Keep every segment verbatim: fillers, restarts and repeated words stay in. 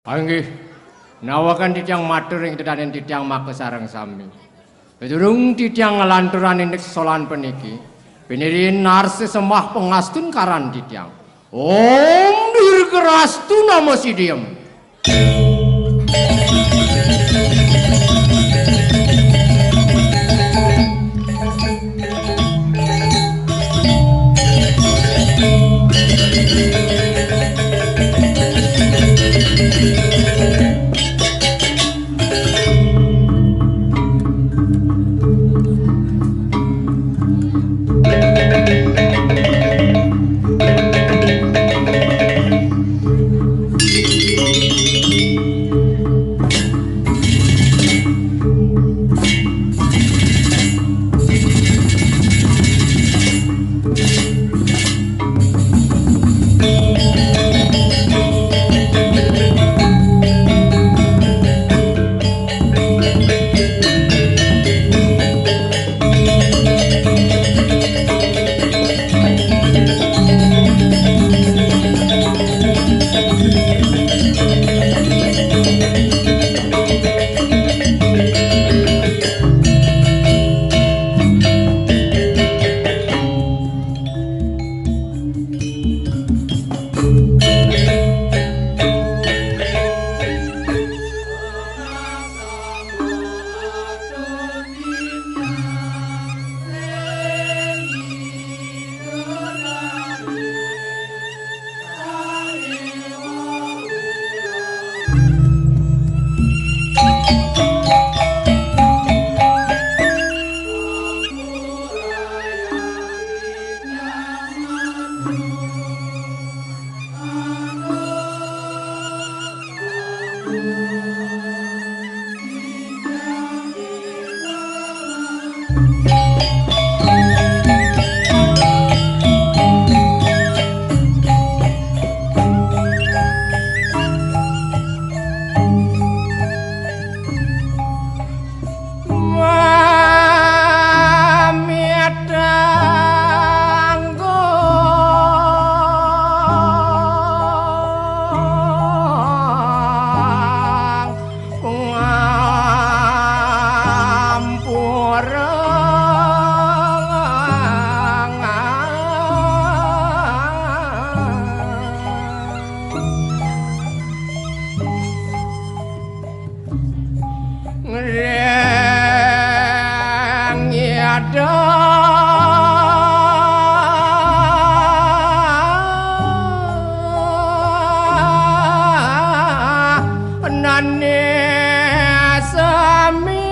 Inggih, nawekan titiang matur ing tedanen titiang maka sareng sami. Durung titiang nglanturang indik sesolan puniki, pinirin narsa sembah pangastun karan titiang. Om Dirgarastu Nama Sidiem. Ngreng yada nane sami.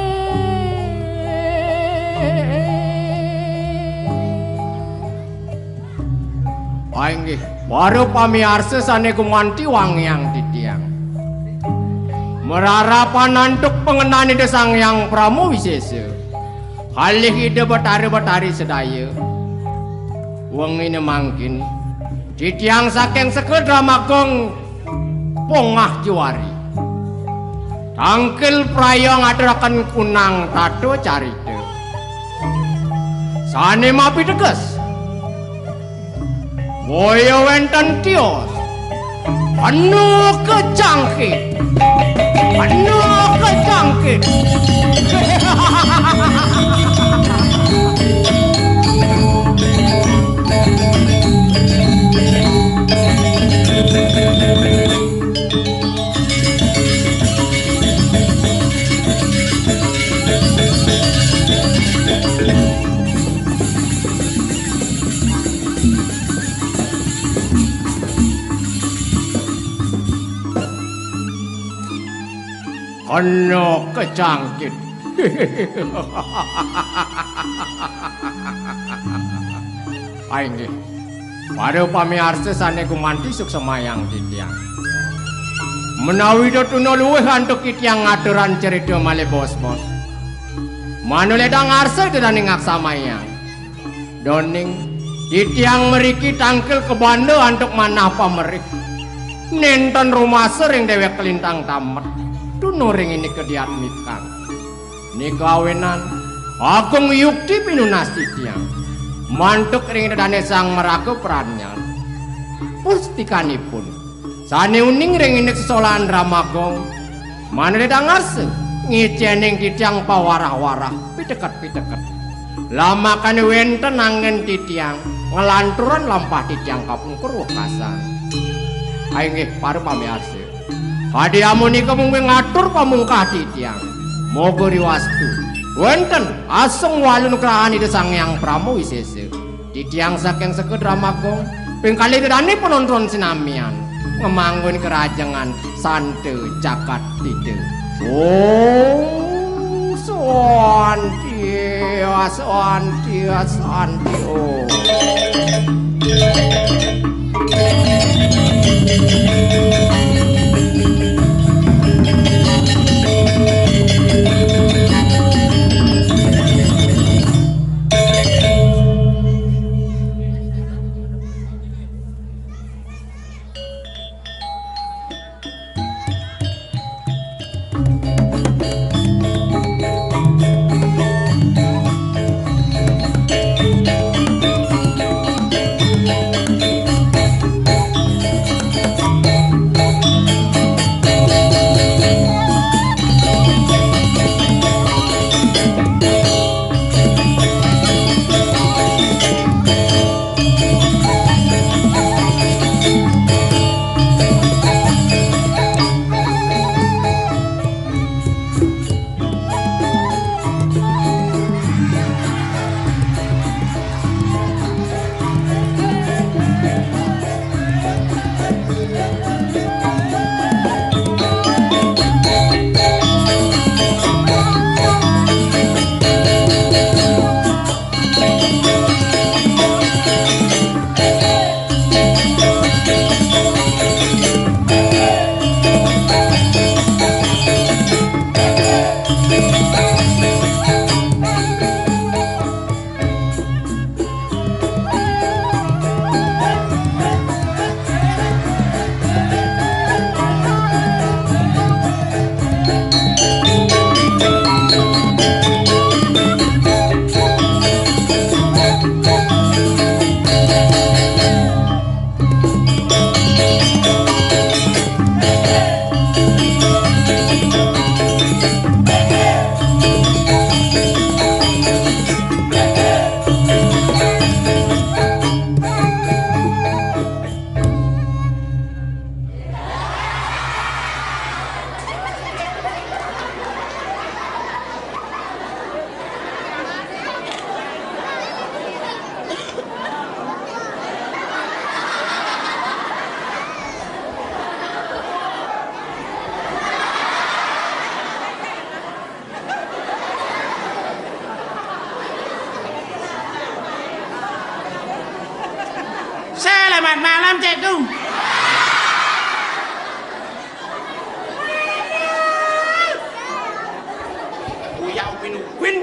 Inggih, para pamiarsa sane gumanti wangiang titiang. Mararapan antuk pangenan Ida Sang Hyang Prama Wisesa. Kalih Ida Betara Betari sedaya. Wengine mangkin, titiang saking Sekedra Magung Pongah Jiwari. Tangkil praya ngaturaken kunang tata carita. Sane mapiteges. Boya wenten tios. Penuh kecangkit. Penuh kecangkit. Ana kecangkit. Inggih. Para pamiarsa sane gumanti suksemayang titiang. Menawi tuna luwih antuk titiang ngaturan cerita malih bos-bos. Manuledang arsa ida dane ngaksamayang. Doning, titiang mriki tangkil kabanda antuk manah pamerih. Nenten rumasa ring dewek kalintang tamet. Tuna ring indike diatmikan. Nika awinan, agung yukti pinunas titiang. Mantuk ring ida dane Sang Maraga Pranyan. Pustikanipun, Sané uning ring indik sesolahan Drama Gong, mangda dangarsa ngicéning titiang pawarah-warah, piteket-piteket. Lamakane wénten anggen titiang, nglanturan lampah titiang kapungkur wekasan. Inggih, para pamiarsa. Hadiah punika mungguing atur pamungkah titiang. Moga riwastu. Wénten asung walu nugrahan Ida Sang Hyang Brahma Wisésa. Titiang saking Seka Drama Gong, ping kalih ida dané panonton sinamian, ngemanggun kerajengan santa jagat tita. Om Swanti, Swanti, Swanti, Om. Selamat malam, Cikgu. Uyak Upin Ipin.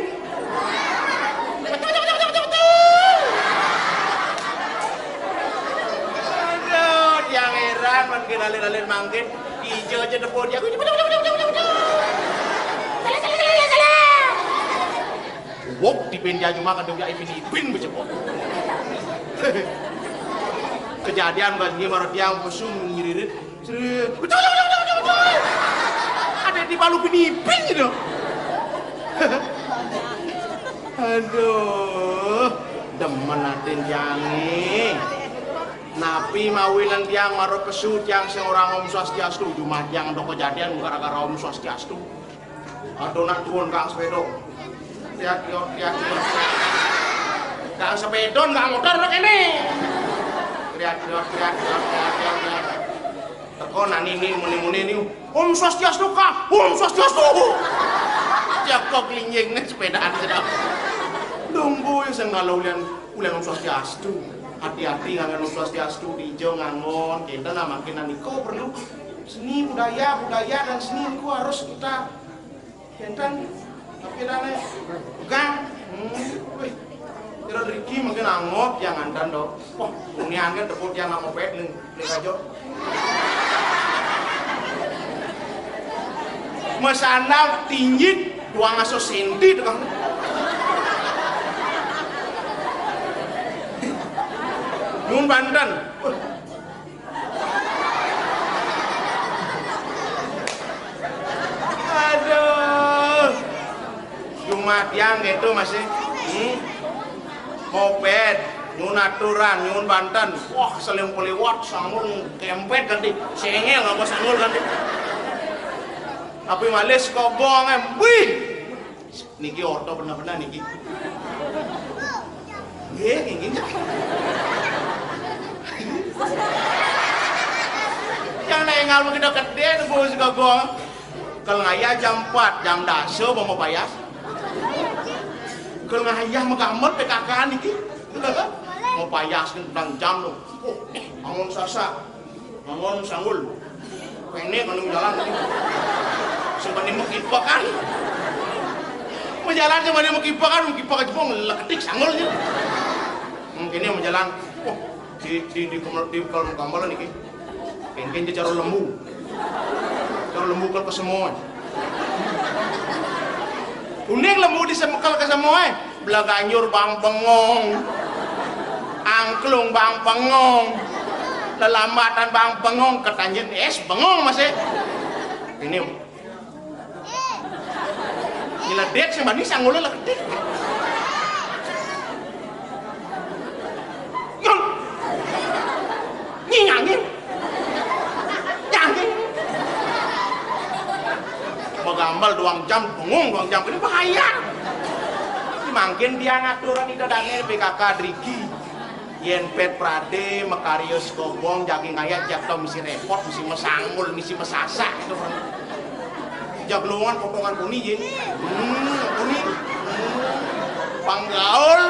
Aduh, tiang héran, mangkin alir-alir mangkin. Ijo aja depo dia. Wok, dipin dia cuma kadung dia Ipin Ipin becepot. Kejadian kan dia marah tiang pesung ngiririt. Serius. Betul, betul, betul, betul, betul. Ada di palu Ipin Ipin gitu. Aduh, demen atin tiangé. Napi mawinan tiang mara pesu tiang sing ora Om Swastiastu, jumah tiang ento kejadian gara-gara Om Swastiastu. Aduh, nak tuun kang sepeda. Tiak, tiok, tiak, tiok. Kang sepeda, kang motor, kene. Tiak, tiok, tiak, tiok, tiak, tiok, tiok. Teko nani ni muni-muni ni. Om Swastiastu, Kang. Om Swastiastu. Cekok linjing nih sepedaan sedap. Lungguh ya sing kalau ulian, ulian Om Swastiastu. Hati-hati nganggon Om Swastiastu, dijo nganggon. Kita namakin naniko perlu seni budaya, budaya dan seni itu harus kita Enten, tapi dane pegang. Hmm. Wih. Kira driki mungkin angop yang andan do. Wah, unian kan tepuk yang nang opet nih, nih aja. Mesandang tinjit dua ngaso senti tukang. Nyun Banten. Wah. Tiang gitu masih. Hmm. Moped, nyuwun aturan, nyuwun banten. Wah, seling peliwat, sanggul kempet ganti. Sengel nganggo sanggul ganti. Tapi malih sekogong, em. Wih. Niki orto bener-bener niki. Nggih, nggih, nggih. Yang nek ngalu kita gedhe nunggu sekogong. Kalau ngayah jam empat, jam dasa mau payas. Kalau ngayah megamel P K K niki. Mau payas kan tentang jam lo. Oh, bangun sasak. Bangun sanggul. Kene kan jalan tadi. Sing bani mekipekan. Mau jalan sing bani mekipekan, mekipekan jebong leketik sanggulnya. Mungkin yang mau jalan. Oh, di di di kamar di kamar kamar niki. Kengken cara lembu. Cara lembu ke semua. Kuning lembu di semekel ke semua. Blaganjur bang bengong. Angklung bang bengong. Lelambatan bang bengong, ketanjen es bengong masih. Ini. Nyeledek sing bani sanggulnya leketik. Nyong. Nyi nyangin. Nyangin. Mau gambar doang jam, bengong doang jam. Ini bahaya. Mangkin dia ngaturan itu dane P K K driki. Yen pet prade, makarya sekogong, jagi ngayah, jak tau misi repot, misi mesanggul, misi mesasak gitu. Jak lowongan potongan puni, yen. Hmm, puni. Hmm. Panggaul.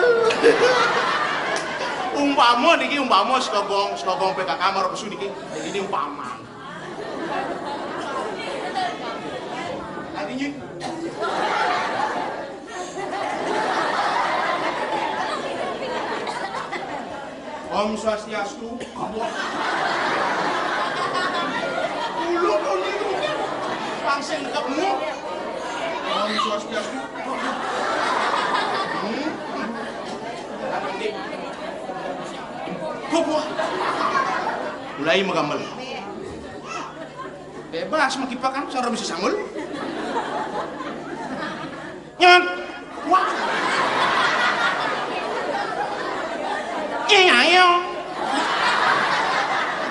Umpama niki, umpama sekogong, sekogong P K K marang pesu niki. Ini umpama. Tadi nyi. Om Swastiastu. Ulun, ulun. Langsung ketemu. Om Swastiastu. Hmm. Kubuah. Mulai megamel. Bebas mekipakan, sing ora bisa sanggul. Nyaman. Wah. Iya, iya.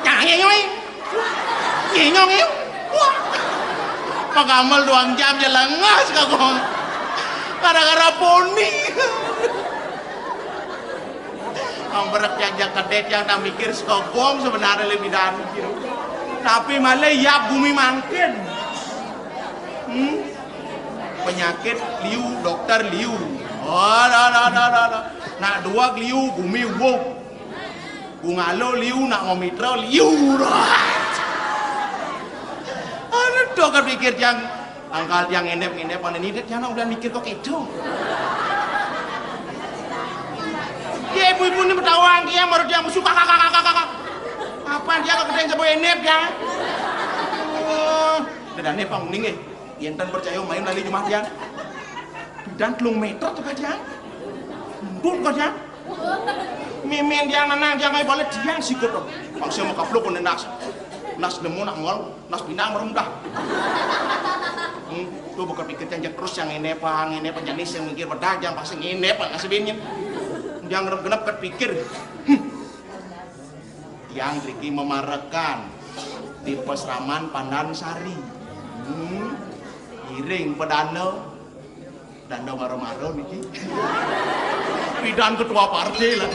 Ya, iya, iya. Iya, iya, iya. Wah. Megamel doang jam ya lengas kagok. Gara-gara poni. Ambrek yang jak kedet yang tak mikir sekogong sebenarnya lebih dari mikir. Tapi malah ya bumi mangkin. Hmm? Penyakit liu, dokter liu. Oh, dah, dah, dah, dah, dah. Nak dua liu, bumi wuh. Bungalo liu, nak ngomitra liu. Aduh, dokter pikir yang angkal tiang ngendep-ngendep, mana ni, tiang nak udah mikir kok keco. Ya, ibu-ibu ni bertawang, tiang baru tiang musuh, kakak, kakak, kakak, kakak. Apa tiang kok gedeng sebab ngendep, tiang? Oh, udah ngendep, pang, mending, eh. Yang tan percaya, main lali jumah tiang. Bidan telung meter tuh, tiang. Embung, tiang. Mimin tiang, nanang tiang, ayo balik, tiang, sikut, dong. Pang, saya mau kaplok, kok nas. Nas nemu, nak ngol. Nas pinang merem dah. Hmm, tuh bukan pikir janjang terus yang ini apa, yang ini apa, jenis yang mikir pedagang pasti ngene apa, nggak sebinyin. Yang genep-genep kan pikir. Hmm. Yang Riki memarekan di Pesraman Pandan Sari. Hmm. Iring pedana. Danda maro-maro niki. Pidan ketua partai lah.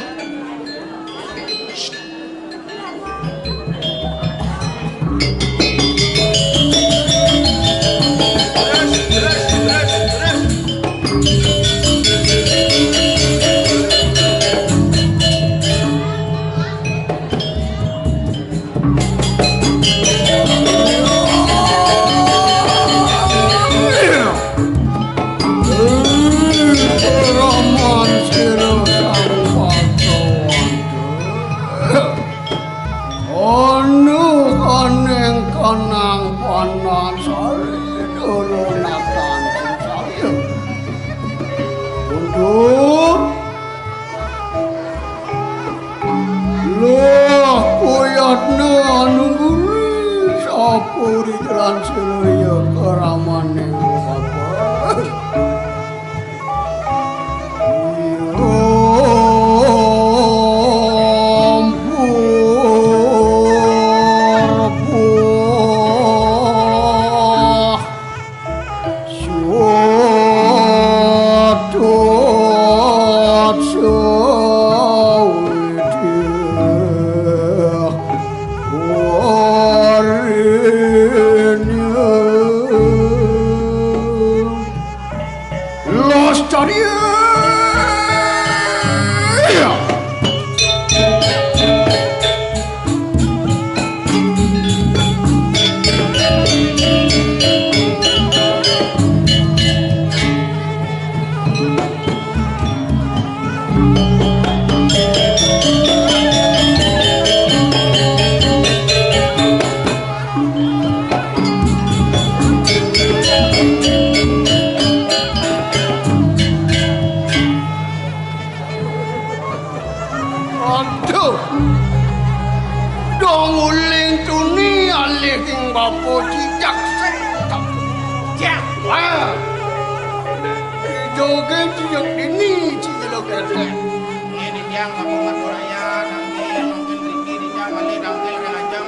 Anu kaning kanang panan sari dulu natan saya. Untuk Lah, kuyatna anu guri, sapuri jalan silaya karamaning babar. Aduh. Dong uling tuni alih ing bapa cicak sing tak. Cak. Wah. Joget cicak dini cicak lo ketek. Ini tiang kampung Maturaya, nangkil, nangkil riki, dijang, malih nangkil kalajang.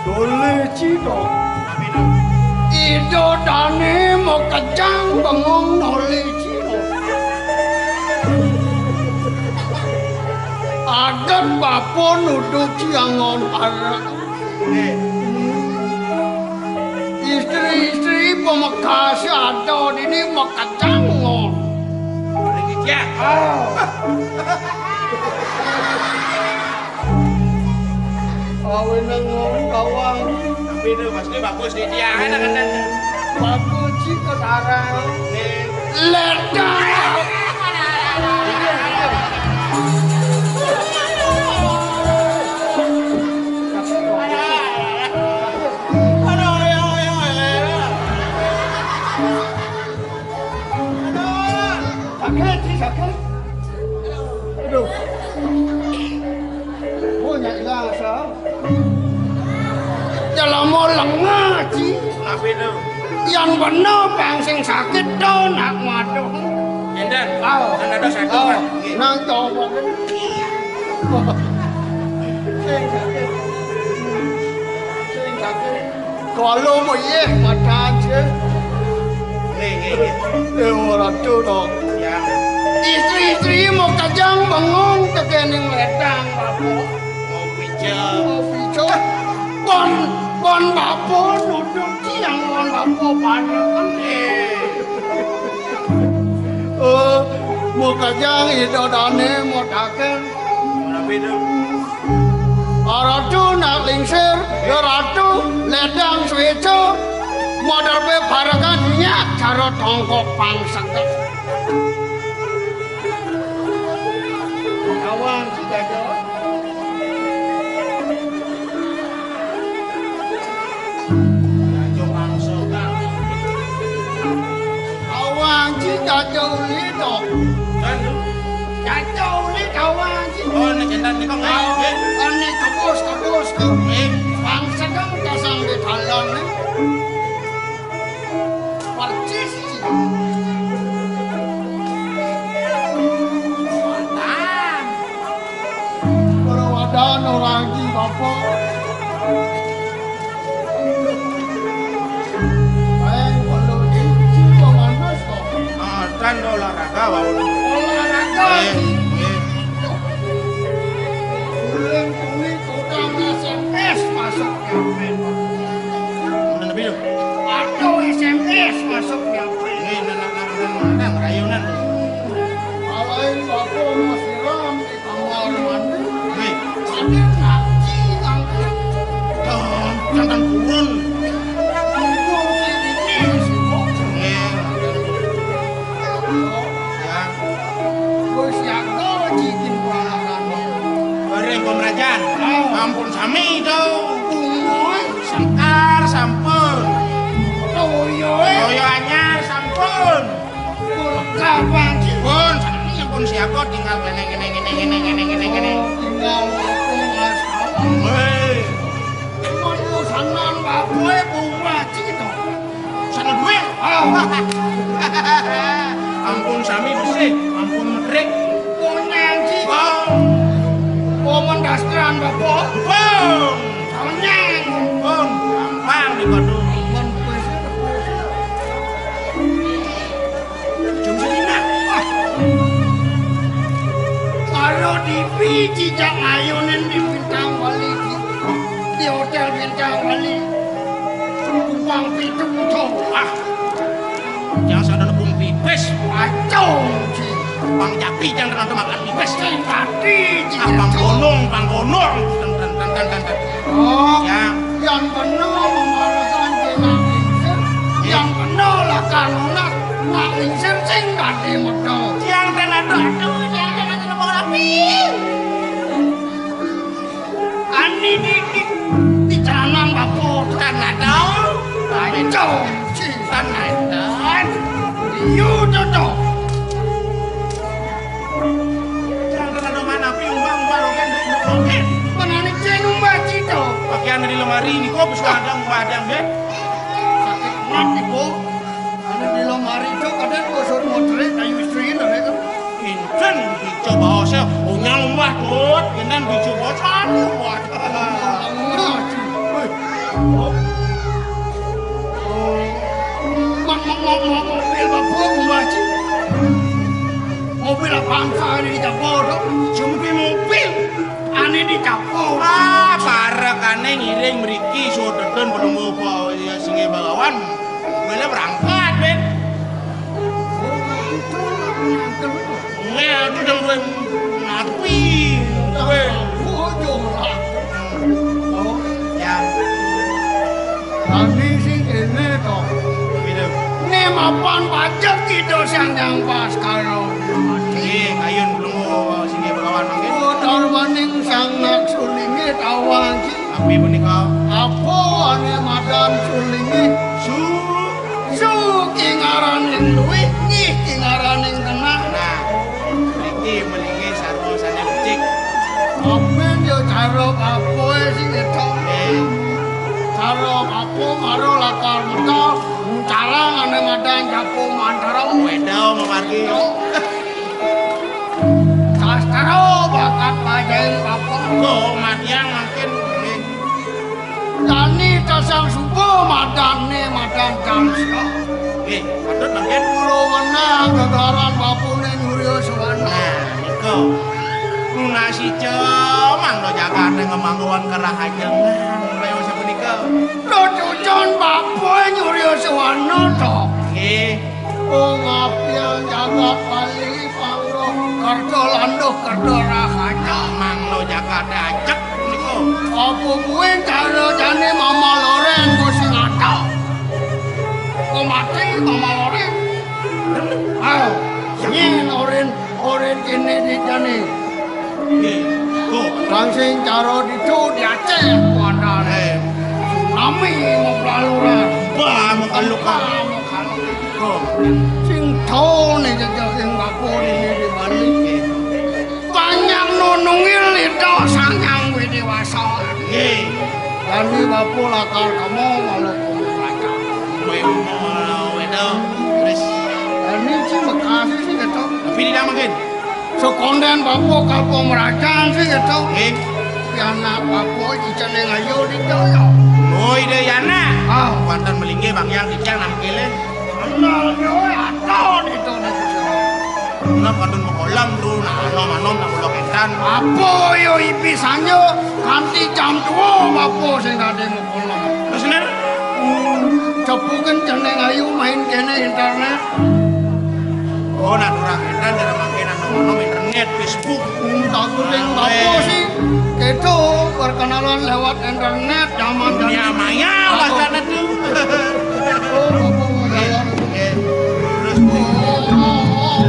Dolé Cina. Ida dané makejang bengong nolé Cina. Adat bapa nuduh ciangon arak. Istri-istri pamekasé ada dini makejang ngon. Ah. Awinan ngomong kawang. Tapi itu pasti bagus di dia, ada kan? Bagus sih ke sarang. Ledak. Sakit sih, sakit. Aduh. Oh, nyak ilang asa. Jelema lengah, Ci. Napi to? Yang bener pang sing sakit to, nak maduh. Enten. Ah. Kan ada satu, ah, kan? Nggih. Nang coba. Sing sakit. Sing sakit. Kalau mau yeh matan sih. Nggih, nggih, nggih. Eh, ora to, no. Ya. Istri-istri mau kajang bengong tekening letang, Bapak. Mau pica. Mau pica. Pon, pon Bapak nuduh tiang, pon Bapak panekan. Eh. Oh, mau kajang ida dane mau taken. Ora beda. Ratu nak lingsir, ya Ratu ledang sweco, modal pe barengan nyak cara tongkok pang segek. Kawan si jajo. Jajo pang segek. Kawan si jajo uli dong. Kan? Cacau ni kawan. Oh, ni jendan ni kok. Ah, nggih. Ini kebus, kebus, kebus. Nggih. Bangsa kan kasang di dalam ni. Percis. Mantap. Kalau ada orang di bapa. Main kalau di jiwa manusia. Ah, kan olahraga, wau. Olahraga. Nggih, nggih. Bulan kuwi tukang S M S masuk P P. Mana nabi tu? Ada S M S masuk P P. Nggih, nang, nang, nang, nang, nang, rayunan. Alain bapa mau siram. Kamar mandi. Hei. Ada ngaji angkat. Jantan purun. Purun ini sibuk. Nggih. Ya. Wis ya ngaji di pelarangan. Bareng pemerajan. Oh. Ampun sami to. Umur. Sengkar sampun. Toyo. Toyo anyar sampun. Kapan sih? Pun, sakniki pun siapa tinggal ngene, ngene, ngene, ngene, ngene, ngene, ngene. Oh, tinggal aku, Mas. Weh. Cuman urusanan bapak bunga cito. Sana duwe? Ah. Ampun sami besih, ampun medrik. Punyang cito. Bang. Pemendastran bapak. Bang. Punyang. Bang. Gampang di Bandung. Ampun, besih, besih. Jam Selina. Wah. Karo di Fiji jak ngayunin di Bintang Bali di, di hotel Bintang Bali. Uang pitu to. Ah. Jangan sadar pun pipis. Acau, Ji. Bang Jaki jangan terlalu makan pipis. Sing tadi, Ji. Ah, Bang Gunung, Bang Gunung. Ten, ten, ten, ten, ten, ten. Oh, ya. Yang bener memarakan kena lingsir, yang bener lah kanunas, nak lingsir sing tadi medal. Yang ten aduh, aduh, yang ten aduh, mau rapi. Ani di, di, di celana bapak, ten aduh. Ayo, si ten aduh. Iyo, cocok. Hari niku wis kadang-kadang nggih. Sakit tenan niku. Anu di lemari itu kadang bosor motere kayu istri lho niku. Inten dicoba saya unyang mbah tut, inten dicoba sanu. Wah. Mak, mak, mak, mak, mobil bapak, Mbah Haji. Mobil apa angsa ini dicapo to? Jumpi mobil. Ane dicapo. Ah, parekane ngiring mriki sodeden penemu apa ya singe bagawan. Wele berangkat, Ben. Nggih, aku jam dua napi. Kowe. Ya. Kami sing kene to. Gitu. Ne mapan pajak kita sang yang pas karo. Nggih, kayun belum sini bagawan mangke. Putar maning sang nak sulinge tawang ki. Napi punika? Apa ane madan sulinge? Su. Su ki ngaraning luwih, ngih ki ngaraning tenang. Nah, mriki melingi sarwa sane becik. Apen yo cara kapoe sing ketok. Eh. Cara kapo maro lakar metu, carang ane madan japo mantara. Wedo mamargi. Sastra bakat pajain kapo. Kok matiang mangkin. Dani tasang suba madane madan Kalsia. Nggih, patut mangkin. Kula wenang gegaran bapune Nyurya Sewana. Nah, niku. Nunas ica mangda jagate ngemangguan kerahajengan. Kaya sapunika. Lho cucun bapune Nyurya Sewana to. Nggih. Wong apian jagat Bali panggo kerja landuh kerja rahaja. Manglo jagate ajek niku. Apa kuwi cara jane Mama Loren ku sing ata? Kok mati Mama Loren? Ayo, nyen Loren, Loren kene di jane. Nggih. Kok langsing cara ditu di Aceh kuandane. Eh. Tsunami mau laluran. Bah, mau kaluk. Bah, mau kaluk. Kok. Sing taune jejak sing bapur ini di Bali. Nggih. Panjang nunungi lita sanyang widi wasa. Nggih. Dani bapur lakar kamu walaupun raja. Kowe mau wedo. Terus. Dani sing Bekasi sih gitu. Tapi tidak mungkin. Sekonden bapuk kampung Merajan sih gitu. Nggih. Pianak bapuk cicane ngayu di doyo. Oh, ide yana. Ah. Wonten melinggih Bang Yang dicang nang kele. Kenal yo aton itu nih. Kula kadun mekolam, Bro. Nah, anom-anom nang kula kentan. Apa yo ipi sanyo kanthi jam dua bapuk sing tadi mekolam. Terus, Ner? Hmm, cepuken jeneng ayu main kene internet. Oh, nah, durang edan, cara makin anu-anu internet, Facebook. Hmm, tak kuning bagus sih. Itu perkenalan lewat internet zaman dunia maya, bahasanya tuh. Oh, bapak mau jalan. Eh, terus. Oh, oh, oh.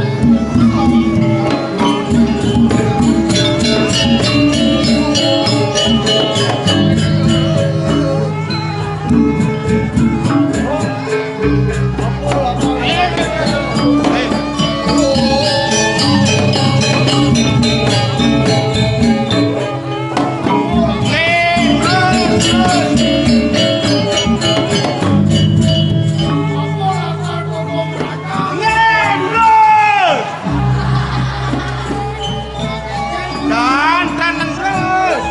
Dan, dan, dan terus.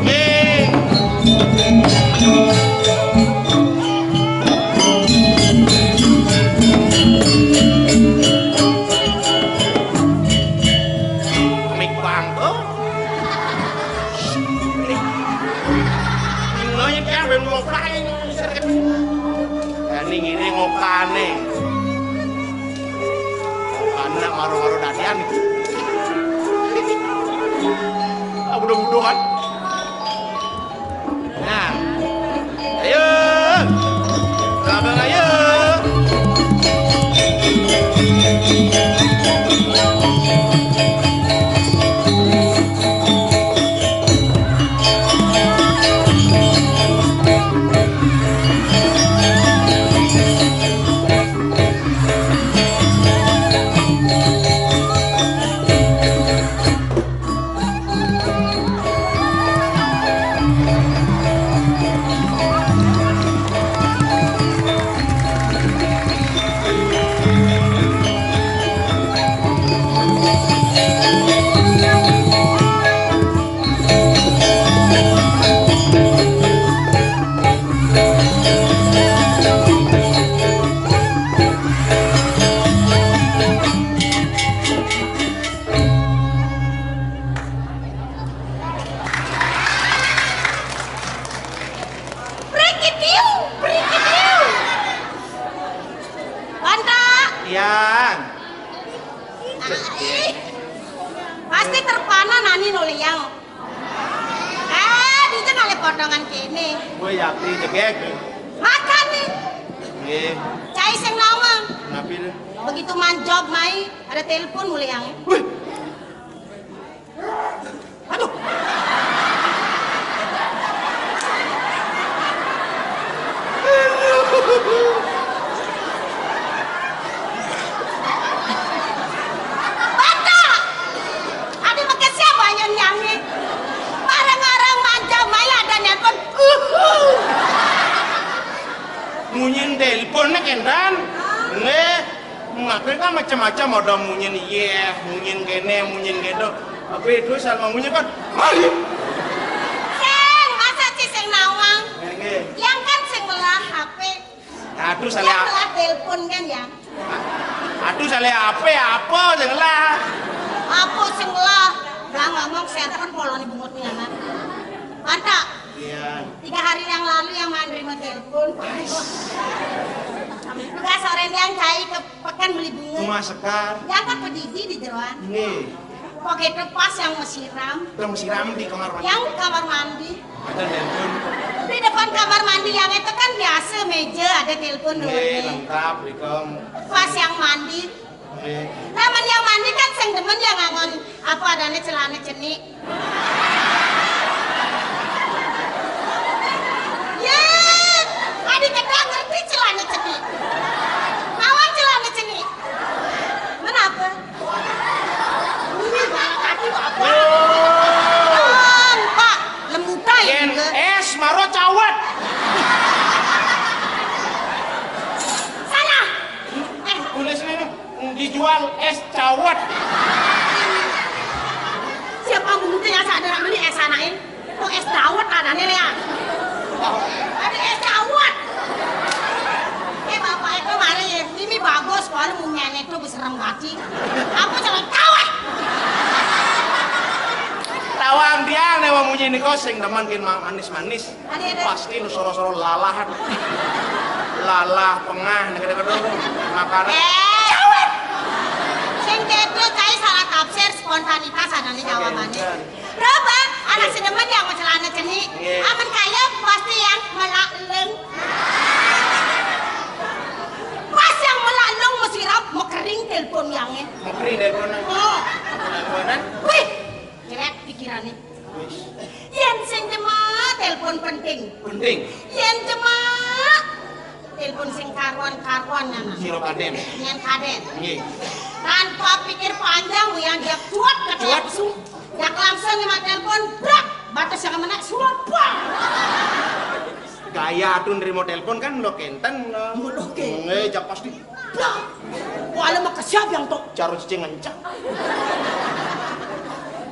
Nggih. Mik bangko. Mik. Mik lo yang dia ben ngoplak ini. Ini, ini ngopane. Anak maru-maru dadian iki. Ah, buduh-buduhan. Nah. Ayo. Abang ayo. Ih, pasti terpana nani no liang. Eh, di tengah le potongan kene. Gue yakti jegek. Makan nih. Nggih. Cai sing nawang. Napi le? Begitu manjob mai, ada telepon mulai yang. Wih. Aduh. Bata! Adi make siapa yang nyanyi? Barang-barang macam mai ada nelpon. Uhuh. Munyin telepon nek endan. Nggih. Ngapain kan macam-macam, ada munyin iya, munyin kene, munyin kedo. Apa itu sama munyin kan? Ayo. Sing, masa sih sing nawang? Nggih. Yang kan sing melah H P. Aduh, salah. Yang melah telepon kan ya? Aduh, salah apa ya? Apa sing lah? Apa sing lah? Lah ngomong serpon poloni bungut nih anak. Mantap. Iya. Tiga hari yang lalu yang menerima telepon. Enggak, sore yang cai ke pekan beli bunga. Rumah sekar. Yang kan pedidi di jeroan. Nggih. Pokoknya pas yang mesiram. Yang mesiram di kamar mandi. Yang kamar mandi. Ada telepon. Di depan kamar mandi yang itu kan biasa meja ada telepon. Nggih, lengkap, Rikom. Pas yang mandi. Nggih. Lamun yang mandi kan sing demen yang ngangon apa adanya celana cenik. Ya, adik kita ngerti celana cenik. Mawon celana cenik. Kenapa? Ini banget tadi apa? Oh. Pak, lembutai. Yen juga. Es maro cawet. Salah. Eh, tulis ini dijual es cawet. Siapa mungkin ya sadar beli es anain? Kok es dawet adanya ya? Ada es dawet. Eh, bapak itu mari ya, ini bagus kalau munyian itu serem banget. Apa celana cawet? Tawang dia nih mau munyi nih kok sing demen kin manis-manis. Ada, ada. Pasti nu soro-soro lalah. Lalah pengah nek kadang-kadang makanan. Eh, sing kedo cai salah tafsir, spontanitas adanya jawabannya. Coba anak sedemen yang mau celana cenik. Nggih. Amun kaya pasti yang melak leng. Pas yang melak leng mesti rap mau kering telepon yangnya. Mau kering telepon. Oh. Teleponan. Wih, jelek pikirannya. Wis. Yen sing jemak telepon penting. Penting. Yen jemak telepon sing karuan-karuan nana. Sira kaden. Yen kaden. Nggih. Tanpa pikir panjang, yang dia kuat ke Kuat. Langsung. Dak langsung nyemak telepon, brak, batas yang menek suapa. Gaya atuh nerima telepon kan lo kenten lo. Lo kenten. Nggih, jak pasti. Brak. Wala makasiab yang tok. Carut cicing ngencak.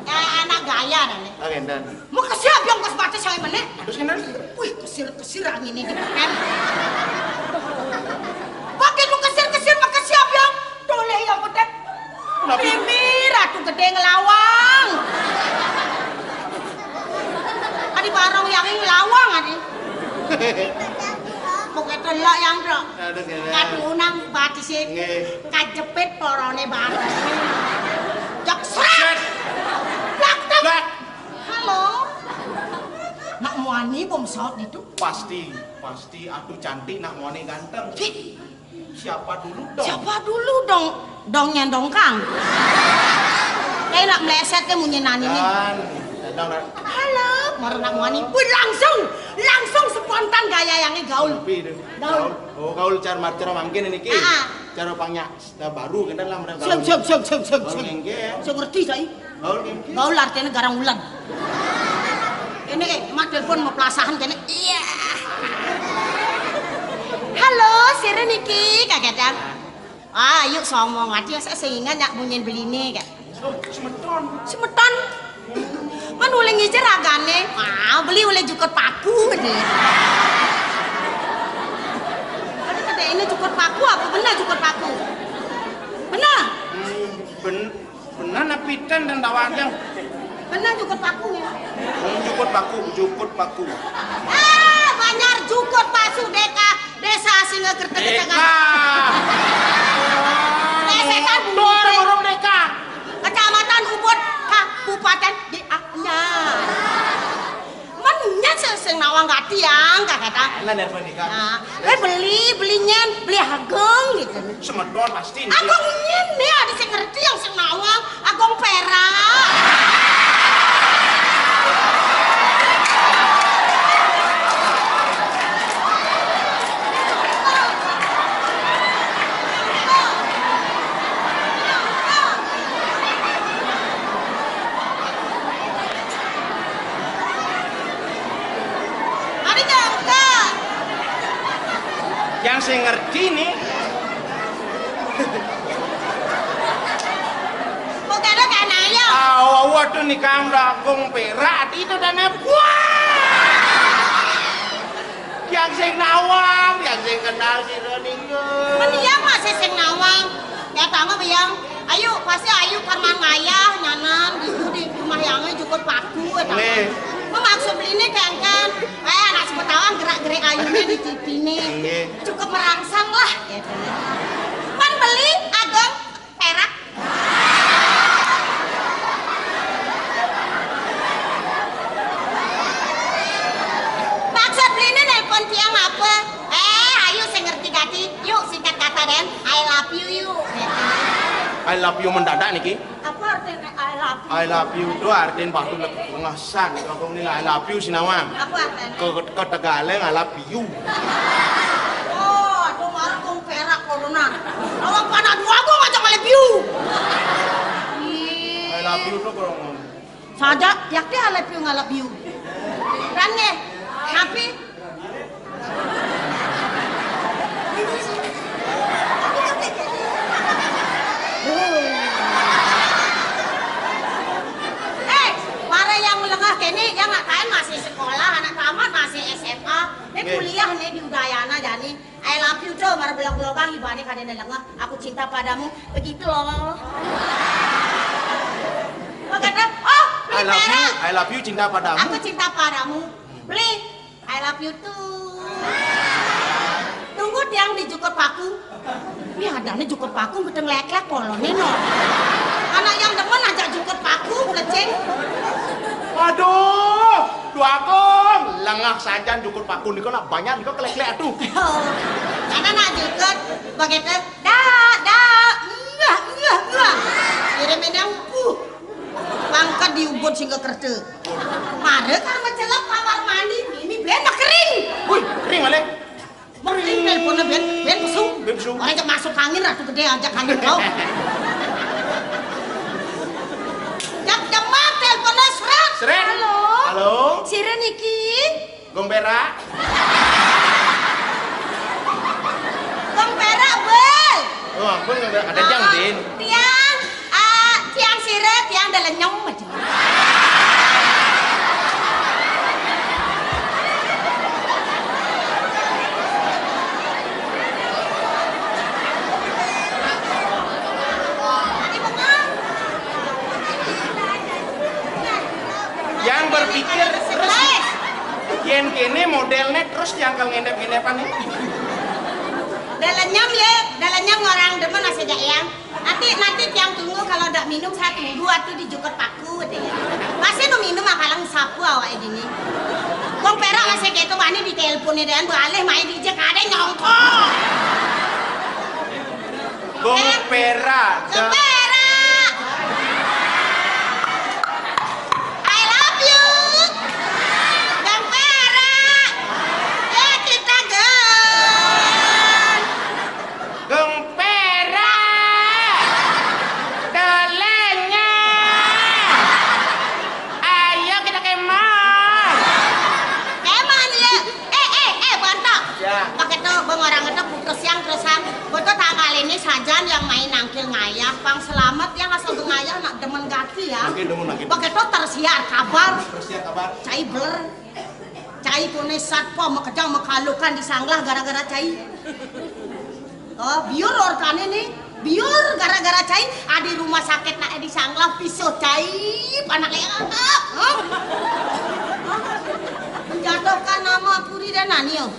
Eh, anak gaya dah nih. Oke, dan. Makasiab yang kos batas yang menek. Terus kan? Wih, kesir-kesir angin ini kan. Pakai lu kesir-kesir makasiab yang. Toleh yang menek. Kenapa? Mimi Ratu Gede ngelawang. Adi barong yang ngelawang adi. Bukan telak yang dok. Aduh, gila. Kadunang batis sih. Nggih. Kajepit porone batis. Jok sret. Sret. Blak, blak. Blak. Halo. Nak muani bom saut itu? Pasti, pasti. Aduh cantik, nak muani ganteng. Siapa dulu dong? Siapa dulu dong? Dongnya dongkang. Kayak nak meleset ke munyi nani nih. Dan, dan, dan. Halo, baru nak muani. Wih, langsung, langsung spontan gaya yang gaul. Tapi itu. Gaul. Gaul. Oh, gaul cara marcara mangkin ini ki. Ah, ah. Cara pangnya baru kan lah mereka. Sing, gaul. Sing, sing, sing, sing, gaul sing. Nggih. Sing ngerti saya. Gaul nggih. Gaul artinya garang ulan. Ini eh, mak telepon mau pelasahan kene. Iya. Halo, sira niki, Kak Gadang. Ah, yuk somong aja saya seingat nyak munyin beline, Kak. Oh, semeton. Semeton. Kan oleh ngijar agane. Ah, beli oleh jukut paku ini. Ada ini jukut paku apa benar jukut paku? Benar. Hmm, ben Bener napitan dan tawajang. Bener jukut paku ya. Hmm, jukut paku, jukut paku. Ah, banyak jukut pasu deka desa Singa Kerta Deka. Desa kan motor burung deka. Nah, nerpen nikah. Nah, eh, beli, beli nyen, beli agung gitu. Semedon pasti. Agung nyen nih, ada sing ngerti yang sing nawang, agung perak. Ada nyangka. Yang saya ngerti nih. Kok ada kan ayo? Ah, waduh nih kang agung perak itu dan buah. Yang sing nawang, yang sing kenal si Roning. Mending masih sing nawang. Ya tamu biang. Ayo, pasti ayo karman ngayah nyanan gitu di rumah yangnya cukup paku ya tamu. Nggih. Maksud beli ini kengken. Eh, anak sebut tawang gerak-gerik ayunya di T V ini. Nggih. Cukup merangsang lah. Ya, kan? Pan beli agung perak. Maksud beli ini nelpon tiang apa? Eh, ayo saya ngerti gati. Yuk, singkat kata den, I love you yuk. I love you mendadak niki. Apa artinya I love you? I love you itu artinya batu lagi pengasan. Kalau ini I love you sinawang. Apa artinya? Ke, ke Tegaleng I love you. Oh, aduh malah kong perak corona. Kalau panas dua gua ngajak I love you. I love you tuh kalau ngomong. Saja, yakti I love you, I love you. Kan nggih? Tapi Eh, para yang melengah kene, yang nggak kain masih sekolah, anak tamat masih S M A. Ini kuliah nih di Udayana jani. I love you tuh, mar belok-belokan ibane kadene lengah. Aku cinta padamu, begitu loh. Oh, kata, oh, I love you, I love you cinta padamu. Aku cinta padamu. Beli, I love you too. Tunggu tiang di jukut paku. Ini adanya jukut paku, betul leklek polone no. Anak yang demen aja jukut paku, plecing. Waduh, Dua Agung, lengah sajan jukut paku niku nak banyak niku kelek-kelek aduh. Karena nak jukut, begitu, dah, dah, enggak, enggak, enggak. Kirimin yang, uh. Pangkat diubut sehingga kerja. Mare kan mencelep kamar mandi, ini ben kering. Wih, kering ale. Kering teleponnya ben, ben pesu. Ben pesu. Orang aja masuk angin ratu gede aja angin kau. Jam demak teleponnya seret. Seret. Halo. Halo. Sira niki. Gong perak. Gong perak, Bel. Oh, ampun, ada jang, Din. Tiang, ah, tiang sira, tiang dalenyem aja. Yang berpikir terus. Yen kene modelnya terus nyangkal ngendep-ngendepan nih. Dalenyem ya, dalenyem orang demen nasi jayang. Nanti, nanti tiang tunggu kalau ndak minum saya tunggu atau di jukut paku deh. Masih nu minum akalang sapu awak ini. Kong perak masih gitu wani di telepon nih dan balik main di jek ada nyongkok. Kong perak. Kong perak. I love you. Gong perak. Ya kita gong. Gong perak. Dolenya. Ayo kita kemon. Kemon ya. Eh, eh, eh, Bonto. Ya. Pakai tuh, bang orang itu putus yang terusan. Bonto tanggal ini sajan yang main nangkil ngayah. Pang selamat yang asal ngayah nak demen gati ya. Oke, demen lagi. Pakai tuh tersiar kabar. Tersiar kabar. Cai beler. Cai kone satpam makejang makalukan di sanglah gara-gara cai. Oh, biur orkane nih. Biur gara-gara cai adi rumah sakit nak di sanglah piso cai panak lea. Hah? Menjatuhkan nama puri dan nani yo.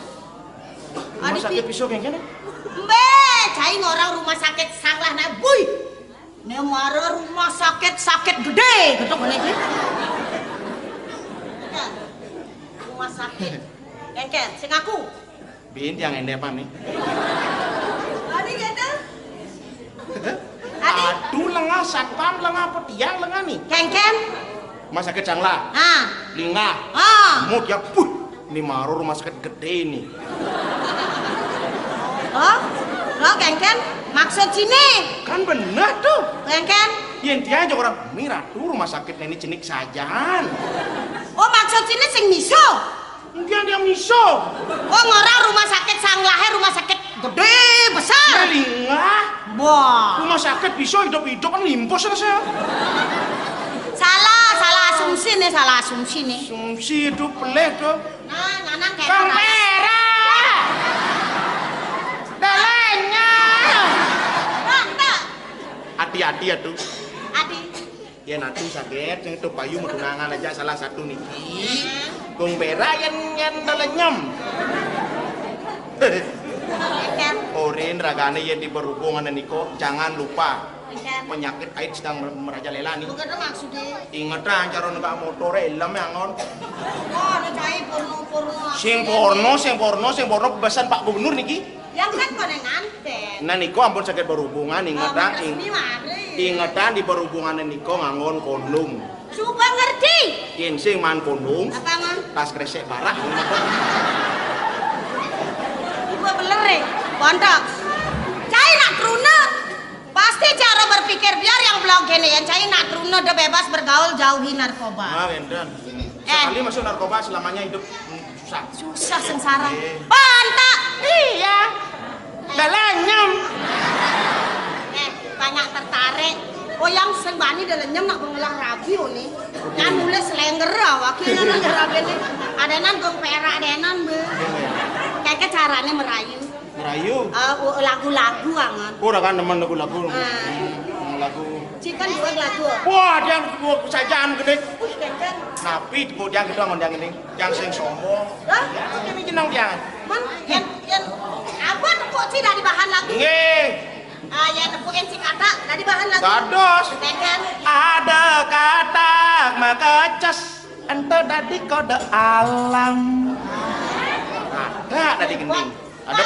Rumah sakit piso kayak gini? Mbe, cai ngorang rumah sakit sanglah nak bui. Ne mara rumah sakit sakit gede gitu kene iki. Rumah sakit. Eh, Kén, sing aku. Bin yang endepane. Adi gitu. Adi. Aduh, lengah satpam, lengah apa tiang lengah nih? Kengken. Rumah sakit Sanglah. Ah. Linggah. Ah. Mut ya, puh. Ini maru rumah sakit gede ini. Oh, lo kengken. Maksud sini? Kan bener tuh. Kengken. Yang dia aja orang, "Ini ratu rumah sakit ini jenik sajan." Oh, maksud sini sing miso? Mungkin dia miso. Oh, ngorang rumah sakit Sanglahe rumah sakit gede besar. Linggah. Wah. Rumah sakit bisa hidup-hidup kan limpus rasanya. Salah, salah asumsi nih, salah asumsi nih. Asumsi itu peleh tuh. Nah, nganang kayak Kang Pera. Dalanya. Hati-hati ya tuh. Adi. Yen atu saged, sing itu payu medunangan aja salah satu niki. Gung Pera yen, yen telenyem. Orin ragane yen di berhubungan niko, jangan lupa penyakit AIDS sedang merajalela nih. Bukan maksudnya. Ingetan cara numpak motor helm angon. Oh, ada cai porno-porno. Sing porno, sing porno, sing porno bebasan Pak Gubernur niki. Yang kan kone nganten. Nah niko ampun saged berhubungan, ingetan, ingetan di berhubungan niko nganggon kondom. Coba ngerti. Yen sing man kondom. Apa man? Tas kresek parah. Ibu beler e, bontok. Cai nak truna. Pasti cara berpikir biar yang belok gini ya, cai nak truna udah bebas bergaul, jauhi narkoba. Nah, enten. Eh. Sekali masuk narkoba selamanya hidup, hmm, susah. Susah sengsara. Iya. Pantak. Iya. Lelenyem. Eh, banyak tertarik. Oh, yang sing bani lelenyem nak bengelang rabi, oh, nih. Yang nulis lengger awake nang rabi nih. Adenan Gung Pera adenan, Be. Kayak carane merayu. Ngerayu. Eh, u-, lagu-lagu angon. Ora kan nemen lagu-lagu. Ah. Hmm, lagu. Cikan juga lagu. Wah, dia gua sajan gede. Wih, kenceng. Napi tepuk dia gitu angon dia gini. Yang sing sombong. Hah? Ya, ini jeneng dia. Men, yen, yen, apa tepuk sih dari bahan lagu? Nggih. Ah, ya, tepukin si kata dari bahan lagu. Dados. Kenceng. Ada katak makecas, ento dadi kode alam. Ada tadi gending. Ada,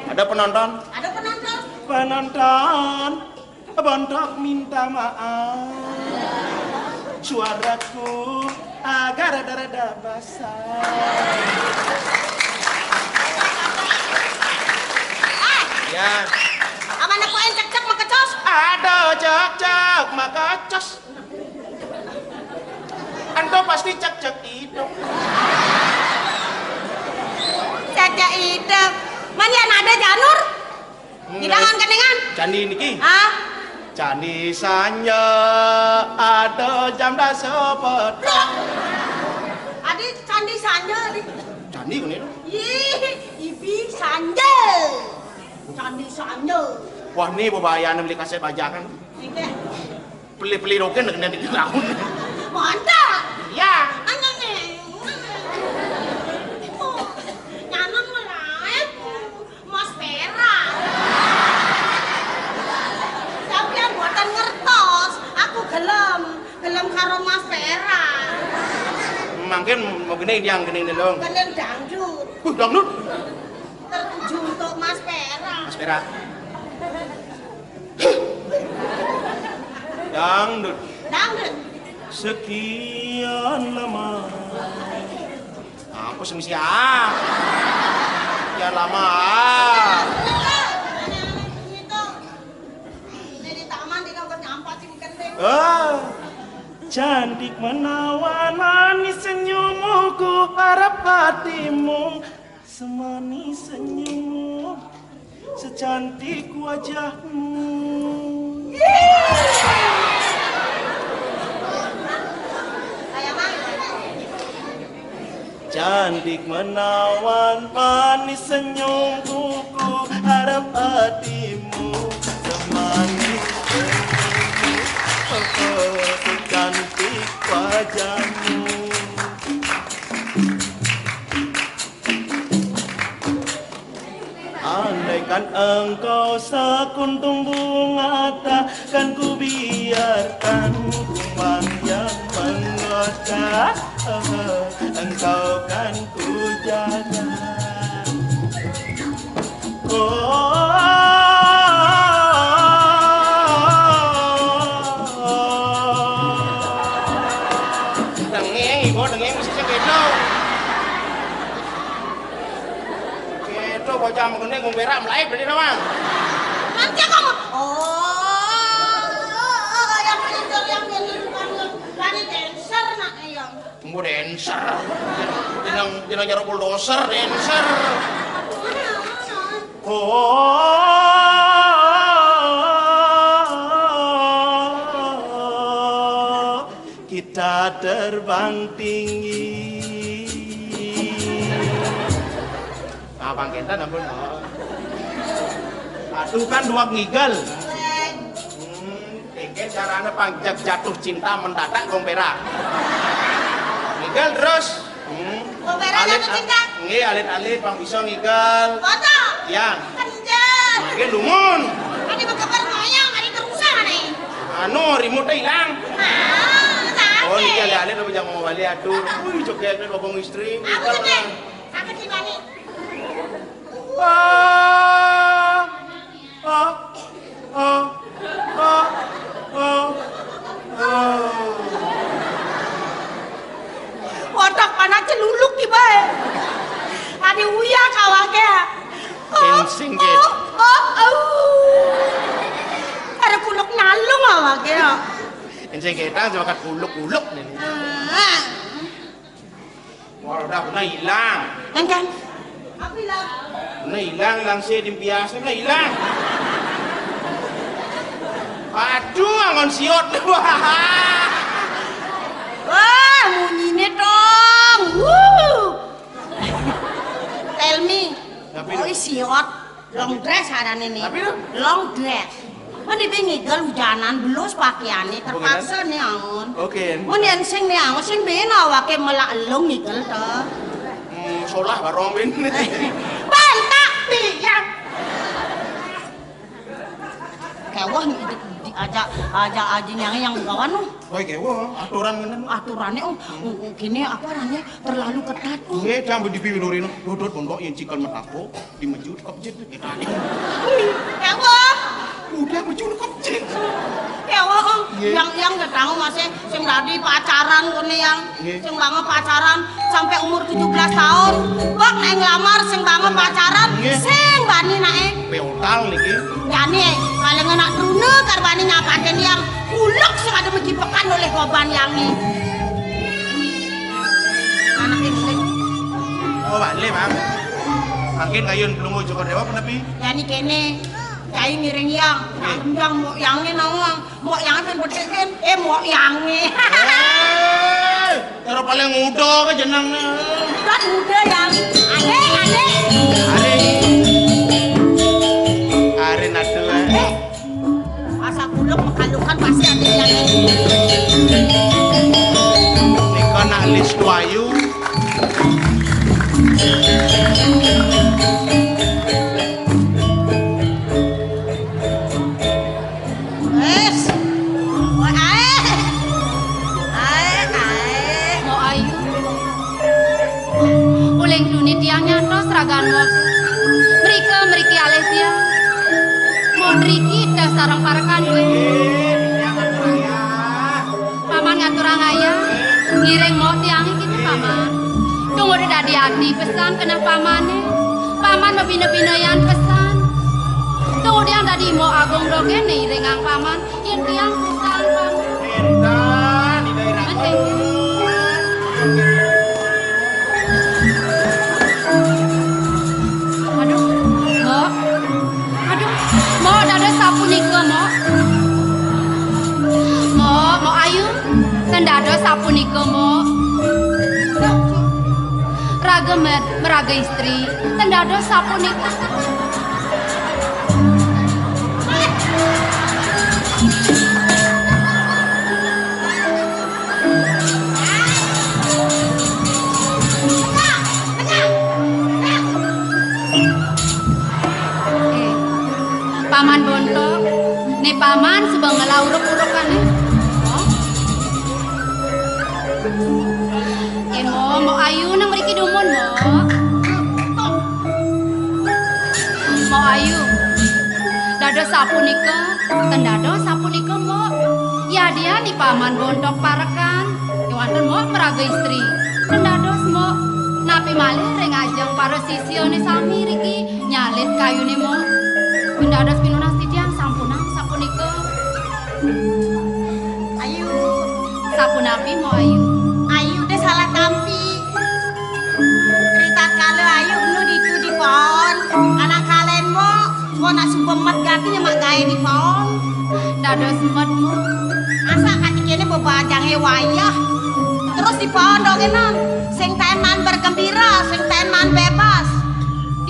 ada penonton? Ada penonton? Penonton, bontok minta maaf. Suaraku agak rada-rada basah. Eh, ya. Apa nepuin cek-cek makecos? Ada cek-cek makecos. Ento pasti cek-cek hidup. Cek-cek hidup. Man ya nada janur. Hidangan keningan. Candi niki. Hah? Candi Sanja ada jam dasa petang. Adi Candi Sanja, Adi. Candi kene lho. Ih, Ibi Sanja. Candi Sanja. Wah, ini bebayaan beli kaset bajakan. Pelih-pelih roken kena di tahun. Mantap. Iya. Aneh. Oh, nyanan melae. Mas Pera. Tapi yang buatan ngertos, aku gelem, gelem karo Mas Pera. Mungkin mau gini yang gini nih, Long. Gelem dangdut. Uh, dangdut. Tertuju untuk Mas Pera. Mas Pera. Dangdut. Dangdut. Sekian lama. Aku semisi ah. Ya lama ah. Ini di taman di kamar nyampah sing kendeng. Ah, cantik menawan manis senyummu, ku harap hatimu semanis senyummu, secantik wajahmu. Cantik menawan manis senyumku, ku harap hatimu semanis senyummu, oh, oh, secantik wajahmu. Andaikan engkau sekuntum bunga, takkan ku biarkan kumbang yang menggoda. Engkau kan ku jaga. Jam kene ngombe rak mlaib dadi nawang. Nanti aku mau. Oh, yang yang yang yang dari dancer nak yang. Ngombe dancer. Jeneng jeneng jero bulldozer dancer. Oh, kita terbang tinggi. Abang Kenten ampun. Aduh kan dua ngigel. Hmm, iki carane panjak jatuh cinta mendadak kong perak. Ngigel terus. Hmm. Kong perak jatuh cinta? Nggih, alit-alit pang bisa ngigel. Foto? Ya. Kenjel. Mangke lumun. Ade bekeber ngoyong, ade kerusak ane. Anu, remote ilang. Ah, sakit. Oh, niki alit-alit apa jangan mau balik atur. Wih, jogetnya ngomong istri. Aku joget. Aku di balik. Ah, ah, ah, ah, ah, ah. Wadah panas celuluk ki bae. Ade uya kawake. Oh, sing, sing, oh, oh, oh. Ada kuluk nalung awake ya. Sing ketang sebakat kuluk-kuluk nih. Ah. Wah, udah pernah hilang. Kan, kan? Apa hilang? Pernah hilang, hilang sih, di biasa pernah hilang. Aduh, angon siot. Wah, munyine tong. Wuh. Tell me. Tapi oh, siot. Long dress arane ne. Tapi lho? Long dress. Mending ngigel ujanan belus pakaiane terpaksa ne angon. Oke. Mun yen sing ne angon sing ben awake melak elung ngigel to. Hmm, solah barong ben. Bantak pian. Kewah diajak ajak aji nyange yang kawan. Woi, kewah, aturan ngene. Aturane, oh, kene apa arane terlalu ketat. Oh. Nggih, jam di piwirine. Dodot pondok yen cikal metako. Di meju kepjit gitu. Ya Allah. Udah meju kepjit. Ya Allah, Om. Nggih. Yang yang ketang masih sing dadi pacaran kene yang sing banget pacaran sampai umur tujuh belas tahun. Wah, nek nglamar sing banget pacaran, sing bani nae. Peotal niki. Jane paling enak trune karbani nyapatin yang ulek sing ada mejibekan oleh korban yang ni. Anake ngiling. Oh, balik, Bang. Angkin kayun pelungguh Joko Dewa apa napi? Jani kene, cai ngiring yang. Nggih. Ndang mok yange nawang. Mok yange ben bedeken. Eh, mok yange. Eh, cara paling muda ke jeneng. Kan muda yang. Ade, ade. Are. Are nadu. Eh. Asa kuluk mekalukan pasti ada yang. Nika nak list wayu. Wes. Wah, ae. Ae, ae. Mo ayu. Uling duni tiang nyantos ragan mo. Mrika mriki alih tiang. Mo mriki dah sareng parekan kowe. Paman ngaturang ayah, ngiring mo tiange kene paman. Tunggu dadi ati pesan keneh pamane. Paman mabina-binayan pesan. Tunggu tiang dadi mo agung dogene iringang paman. Yen tiang pesan paman. Enten, Ida Ira. Enten. Aduh, Mbok. Aduh, Mbok, dados sapunika, Mbok. Mbok, Mbok Ayu, ten dados sapunika, Mbok. Raga me-, meraga istri, ten dados sapunika. Eh, Paman Bonto, ne Paman suba ngela uruk-urukane. Oh. Eh, Mo, Mo Ayu nang mriki dumun, Mo. Mo Ayu. Dados sapunika, ten dados sapunika, Mo. Yadian ni Paman Bonto parekan, kewanten Mo meraga istri. Ten dados, Mo. Tapi malih ring ajeng para sisiane sami riki nyalit kayune, Mbok. Pun dados pinunas titiang sampunang sapunika. Ayu. Sapunapi, Mbok Ayu? Ayu te salah tampi. Ritatkala Ayu enu ditu di paon, anak kalen, Mbok. Mbok nak suba met gati nyemak gae di paon. Dados met, Mbok. Asa kati kene bebajange wayah. Terus di paon dong enan. Sing taen maan bergembira, sing taen maan bebas.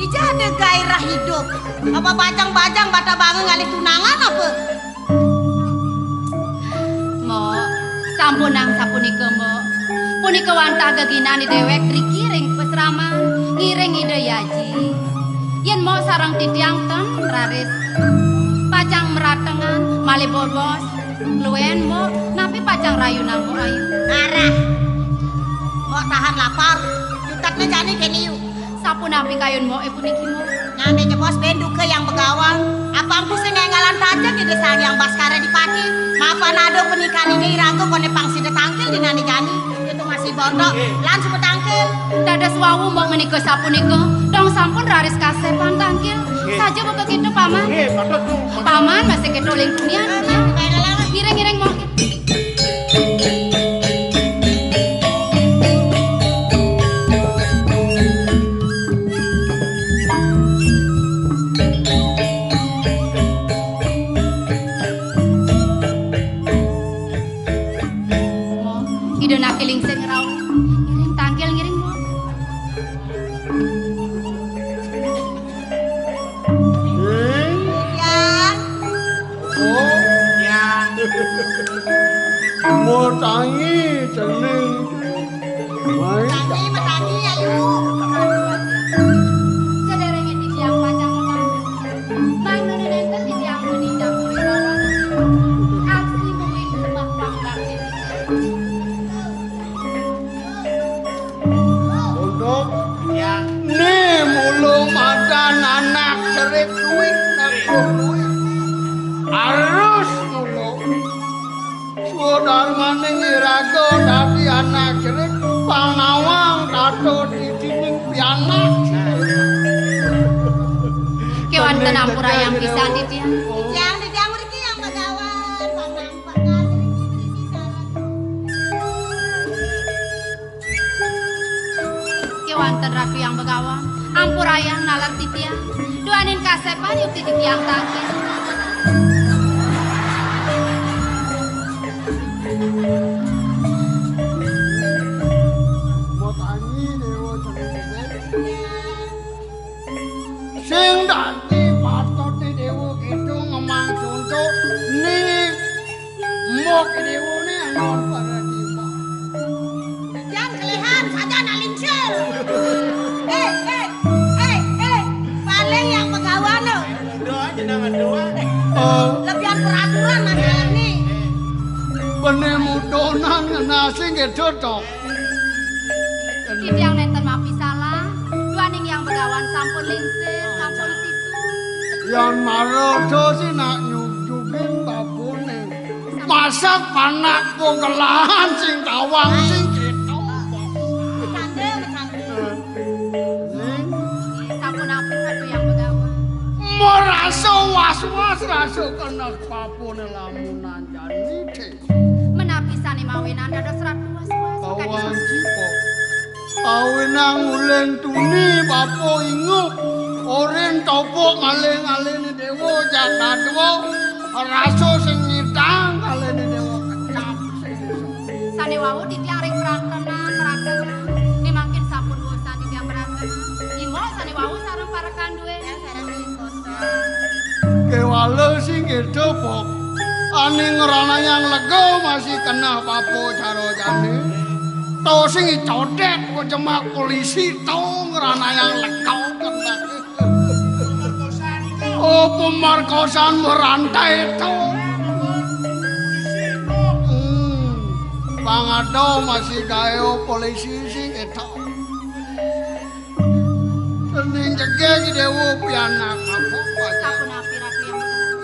Dija ada gairah hidup. Apa bajang-bajang bata bangun ngalih tunangan apa? Mbok, sampunang sapunika, Mbok. Punika wantah geginan dewek riki ring pasraman, ngiring Ida Yaji. Yen Mbok sareng titiang ten raris pacang meratengan, malih bobos, luen, Mbok, napi pacang rayunan, Mbok Ayu? Arah. Mbok tahan lapar, jutetne jani kene yu. Sapunapi kayun Mbok, eh, puniki, Mbok? Nami jebos ben duka Yang Begawan. Apang ku sing enggalan tajek di desa Yang Baskara Dipati. Mapan ada pernikahan ini iraga kone pang sida tangkil di nani jani. Itu masih bondo. Nggih. Lan suba tangkil. Dados wau Mbok menika sapunika. Dong sampun raris kasepan tangkil. Nggih. Saja buka kita, Paman. Nggih, patut, Bu. Paman masih kita uling punian. Ngiring-ngiring, Mbok. Ida naki lingsir ngrauh. Ngiring tangkil, ngiring, Mbok. Nggih. Ya. Oh. Ya. Mau tangi cening. Mai. Tangi, metangi, ayu. Sederenge titiang pacang metangi. Manune nenten titiang menindak wibawa. Aksi mungkin sembah pangkar. Untuk ya. Ni mulu madan anak cerik duit nak duit. Harus mulu. Swadarmaning iraga dadi anak cerik, panawang tato titining pianak. Kewanten ampurayang pisan titiang. Titiang, titiang mriki Yang Begawan, panampak ngriki mriki sareng. Kewanten Ratu Yang Begawan, ampurayang nalar titiang. Duaning kasepan yukti titiang tangkil. Mau tangi dewa cening. Sing dadi patut di dewa kidung ngemang conto ni. Mbok dewa ni anon pada tiba. Jangan kelehan saja nak lincir. Eh, eh, eh, eh, paling Yang Begawan lo. Doa jenengan doa. Oh. Lebihan peraturan masalah ni. Bener mudonan nasi gitu toh. Titiang nenten mapi salah, duaning Yang Begawan sampun lingsir, sampun sisu. Yan mara dosi nak nyujugin babone. Masak panak pungkelahan sing tawang sing gitu. Bercanda, bercanda. Ning. Sampun ampun Ratu Yang Begawan. Merasa was-was rasa kena babone lamunan jani. Menapi sane mawinan dados ratu was-was. Kawan cipo. Awinang ulen tuni bapa ingup. Orin topok ngalih-ngalihne dewa jak dadwa. Rasa sing nyidang kalene dewa kecap sing iso. Sane wau titiang ring pratenan, pratenan. Mangkin sampun bosan titiang pratenan. Imbok sane wau sareng parekan duwe. Kewala sing ngedha, Pok. Aning ngranayang lega masih kenah papo cara jane. To sing codet pejemak polisi to ngranayang lega kenah. Oh, pemerkosaan merantai to. Hmm. Pangado masih gawe polisi sing etok. Dening jegeg dewa pianak apa wajar. Sapunapi Ratu Yang Begawan.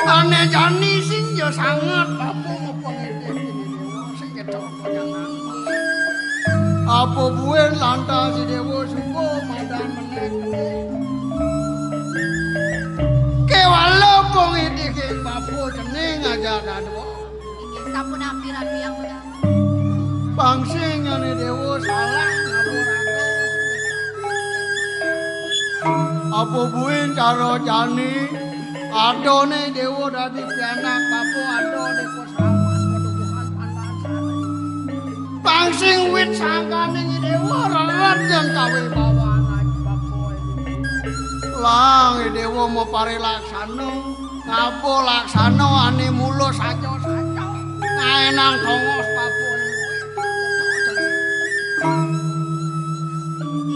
Ane jani sing ya sanget apa ngepengin dewa sing ketok apa nyaman. Apa buin lantas Déwa suba madan meneh. Kéwala pangidih bapa cening ajak dadua. Inggih, sapunapi Ratu Hyang Begawan? Pang sing ané Déwa salah ngawur ado. Apa buin cara jani, adané Déwa dadi pianak bapa ada di pasaman padukuhan pandan sari. Pang sing wit sangkaning Déwa rered jang kawibawan aji bapa. Lang Déwa maparilaksana, ngaba laksana ané mula saja-saja. Ngaénang tongos bapa.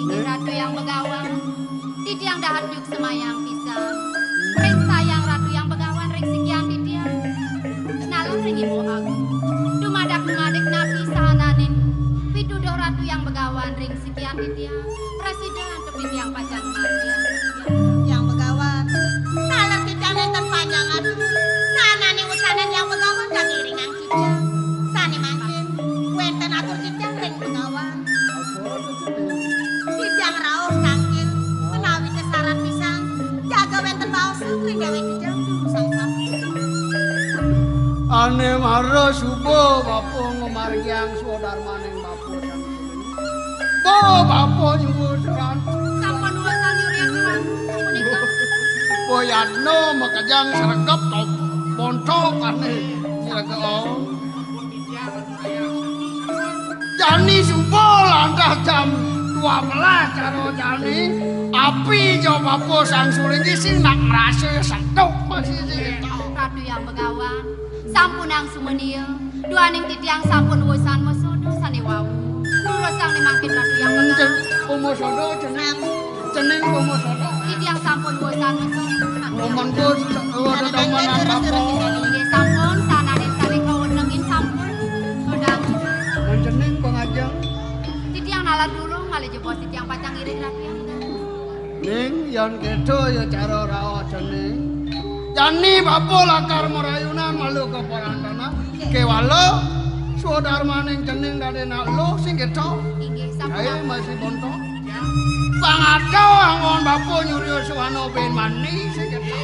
Inggih Ratu Hyang Begawan, titiang dahat nyuksemayang pisan ring sayang Ratu Hyang Begawan ring sikian titiang. Nalar ring Ibu Agung. Dumadak-dumadik napi sahananing pituduh Ratu Hyang Begawan ring sikian titiang. Prasida antuk titiang pacang margiang. Hyang Begawan, taler titiang nénten panjang atur. Sahananing usanan Hyang Begawan kagiringang titiang. Sané mangkin wénten atur titiang ring Begawan. Titiang rauh tangkil menawi tesarat pisan, jaga wénten baosan ring déwék titiang durusang sampun. Ané mara suba bapa ngamargiang swadarmaning bapa. Bo bapa nyuwun seran. Sampun wésan nyurian seran punika. Bo yadna makejang sregep top bontok ané sregep. Jani suba lantas jam dua belas cara jani. Api ja bapa Sang Suling sing nak ngrasa seduk masih sing. Ratu Hyang Begawan, sampunang sumenia, duaning titiang sampun wésan masada sané wau. Durusang né mangkin Ratu Hyang Begawan. Cening pamasada, cening. Cening pamasada. Titiang sampun wésan masada. Mangko ada daman apa? Inggih sampun, sananing sané kawenengin sampun. Kodang. Mun cening pangajeng. Titiang nalar dulu, malih jebos titiang pacang ngiring Ratu Hyang Begawan. Ning, yan kéto ya cara raos cening. Jani bapa lakar marayunan malu ka parantanan. Kéwala swadarmaning cening dadi nak luh sing kéto. Inggih, sampun. Kaé masih bontok. Pangada anggon bapa nyurya suwana bin mani sing kéto.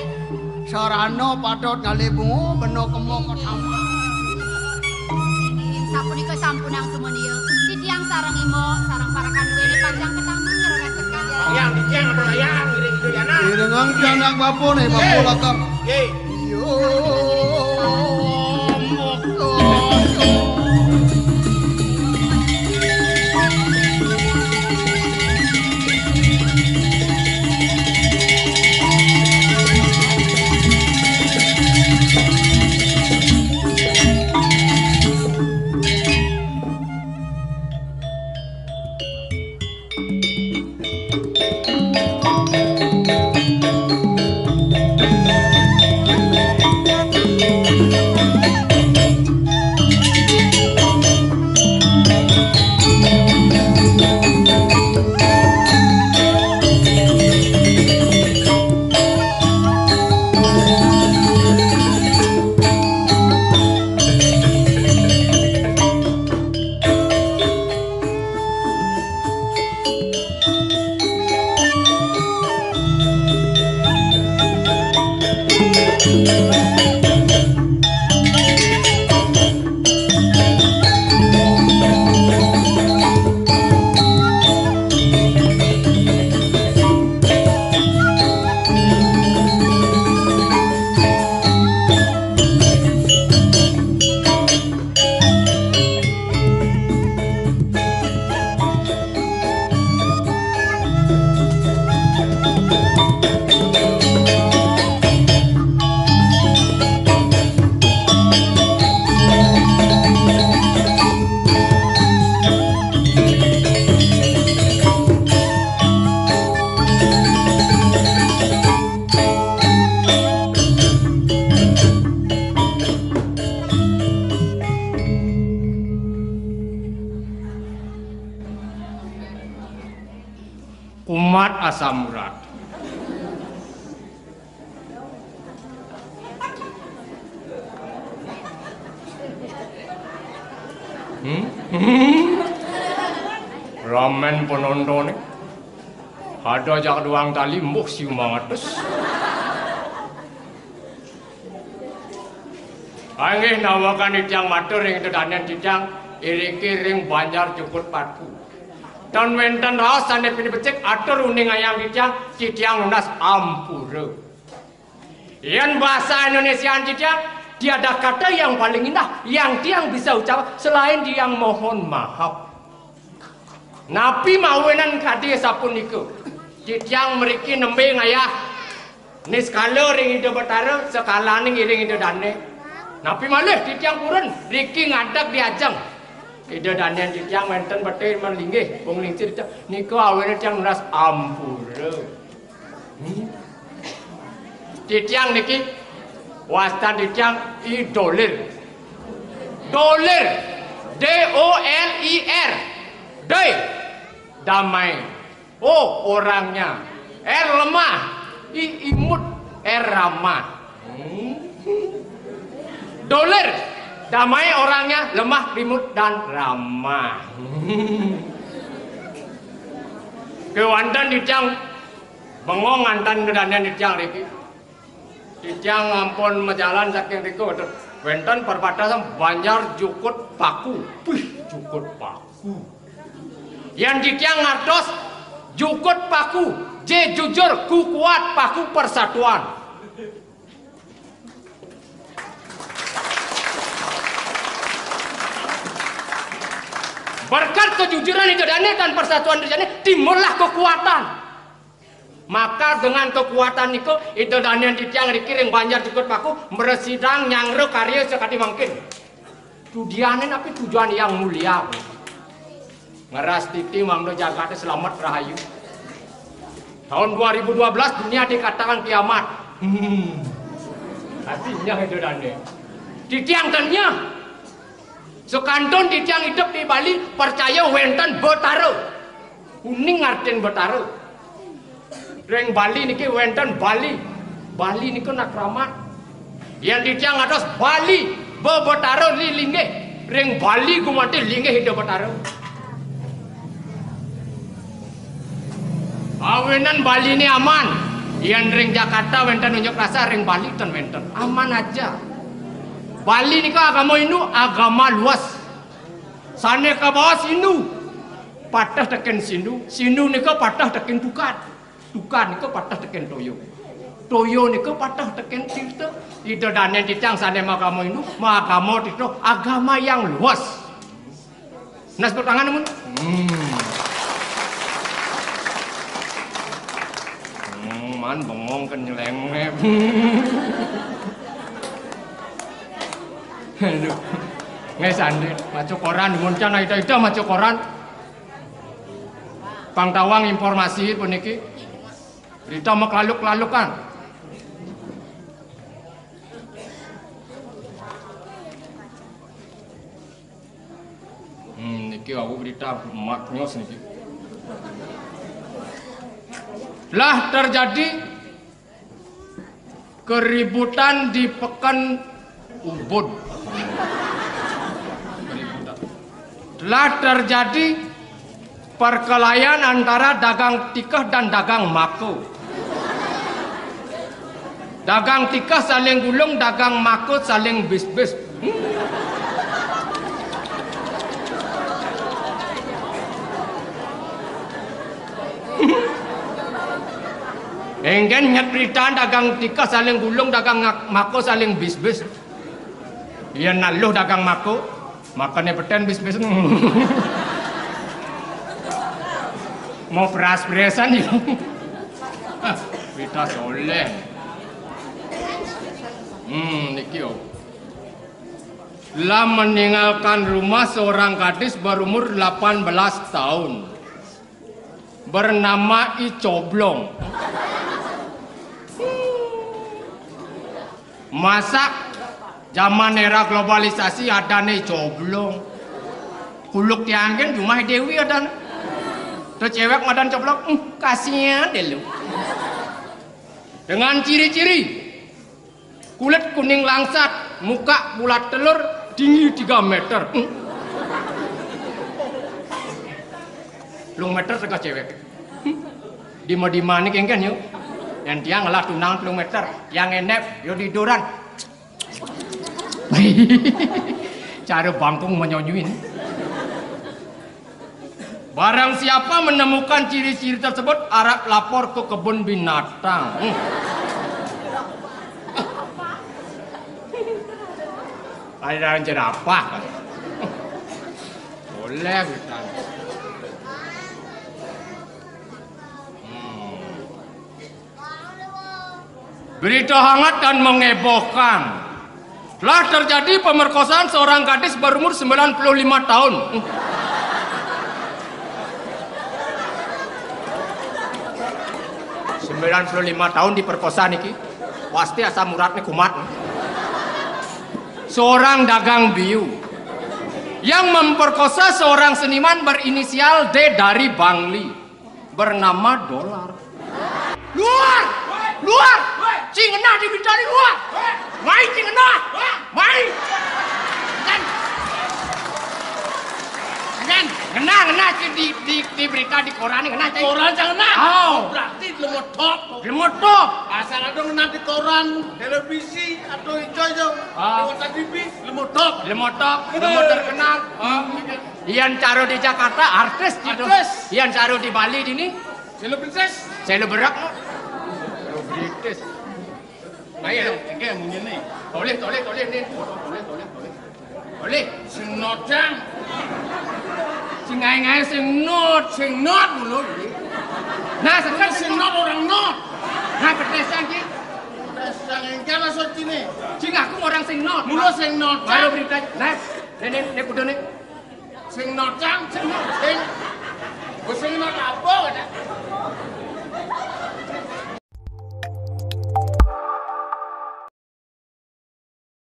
Sarana patut ngalih bunga bena kema ketaman. Inggih, sapunika sampunang sumenia. Titiang sareng Imo, sareng para kanduwéné pacang ketaman ngiring sekar. Yang titiang apa yang ngiring itu ya nak. Iringang pianak bapané, bapa lakar. Nggih. Yo, moko. Kumat asam urat. Hmm? Hmm? Ramen penontoné. Ada jak doang tali, mbuh siu mangatus. Inggih nawekan titiang matur ring Ida Dané titiang iriki ring Banjar Jukut Paku. Tan wénten raos sané pinepecik atur uning ayam titiang, titiang nunas ampura. Yén bahasa Indonesia titiang, tiada kata yang paling indah yang tiang bisa ucap selain tiang mohon maaf. Napi mawinan kadi sapunika? Titiang mriki nembé ngayah niskala ring Ida Betara, sekalaning ring Ida Dané. Napi malih titiang purun riki ngadeg di ajeng Ida Dané titiang wénten beté malinggih, pung lingsir titiang. Nika awinan tiang nunas ampura. Hmm. Titiang niki wastan titiang I Dolir. Dolir. D O L I R. Doi. Damai. O orangnya. R lemah. I imut. R ramah. Hmm. Dolir. Damai orangnya, lemah, limut, dan ramah. Kéwanten titiang bengong nganten Ida Dané titiang riki. Titiang ampun majalan saking rika, wénten perbatasan Banjar Jukut Paku. Wih, Jukut Paku. Yén titiang ngartos Jukut Paku, J jujur, Ku kuat, Paku persatuan. Berkat kejujuran Ida Dané dan persatuan Ida Dané, timbullah kekuatan. Maka dengan kekuatan niku, Ida Dané titiang riki ring Banjar Jukut Paku, mresidang nyanggra karya sakadi mangkin. Tudiané napi? Tujuan yang mulia. Ngrastiti mangda jagaté slamet rahayu. Tahun dua ribu dua belas dunia dikatakan kiamat. Hmm. Artinya Ida Dané. Titiang tanya. Sekantun titiang idup di Bali, percaya wénten Betara. Uning artin Betara. Ring Bali niki wénten Bali. Bali niku nak kramat. Yén titiang ngartos Bali, bebetara linggih. Ring Bali gumanti linggih Ida Betara. Awinan Baliné aman. Yén ring Jakarta wénten unjuk rasa, ring Bali ten wénten. Aman aja. Bali nika agama Hindu, agama luas. Sané kabaos Hindu, pateh tekén Sindu, Sindu nika pateh tekén Tukad, Tukad nika pateh tekén Toya. Toya nika pateh tekén Tirta. Ida Dané titiang sané magama Hindu, magama Tirta, agama yang luas. Nah, tepuk tangan, mun. Hmm. Hmm, man bengong kan nyelengep. Aduh. Nggih sandé, maca koran, mun can ida-ida maca koran. Pang tawang informasi puniki. Berita maklaluk-lalukan. Hmm, niki aku berita maknyos niki. Telah terjadi keributan di Pekan Ubud. Keributan. Telah terjadi perkelahian antara dagang tikeh dan dagang mako. Dagang tikeh saling gulung, dagang mako saling bis-bis. Éngkén nyet berita dagang tikeh saling gulung, dagang ngak-, mako saling bis-bis. Iya naluh dagang mako, makané petén bis-bis. Mau pras-presan ya. Berita soléh. Hmm, niki yo. Telah meninggalkan rumah seorang gadis berumur delapan belas tahun. Bernama I Coblong. Masak zaman era globalisasi adané I Coblong. Kuluk tiangin jumah Déwi adané. Tuh cewek madan Coblong, "Hmm, kasihan deh lu." Dengan ciri-ciri kulit kuning langsat, muka bulat telur, tinggi tiga meter. Hmm. Telung meter setengah cewek. Dima-dimane kengken yo. Yen tiang ngelah tunangan telung meter, tiang enep yo diduran. Cara bangkung menyonyuin. Barang siapa menemukan ciri-ciri tersebut, arep lapor ke kebun binatang. Hmm. Ada jerapah. Boleh kita. Hmm. Berita hangat dan menghebohkan. Telah terjadi pemerkosaan seorang gadis berumur sembilan puluh lima tahun. Sembilan puluh lima tahun diperkosa niki. Pasti asam uratnya kumat. Seorang dagang biu yang memperkosa seorang seniman berinisial D dari Bangli bernama Dolar. Luar! Luar! Sing ngenah di bintang luar! Mai sing ngenah! Mai! Kan? Kan? Ngenah, ngenah di, di, di berita di koran ngenah, cai. Koran jangan ngenah. Oh. Berarti lemot top. Lemot top. Asal ada ngenah di koran, televisi, atau ijo-ijo. Ah. Lewat T V, lemot top. Lemot top, lemot terkenal. Ah. Yen cara di Jakarta artis gitu. Artis. Yen cara di Bali dini. Selebritis. Seleberak. Selebritis. Ayo dong, engke munyi nih. Toleh, toleh, toleh nih. Toleh, toleh, toleh. Toleh. Sing not, Jang. Sing ngae-ngae sing not, sing not dulu. Nah, sekarang sing not orang not. Nah, pedes lagi. Pedes lagi, engke maksud sini. Sing aku orang sing not. Mulu sing not, baru berita. Nah, nek, nek, nek, udah nih. Sing not, Jang. Sing not. Sing. Wis sing not apa?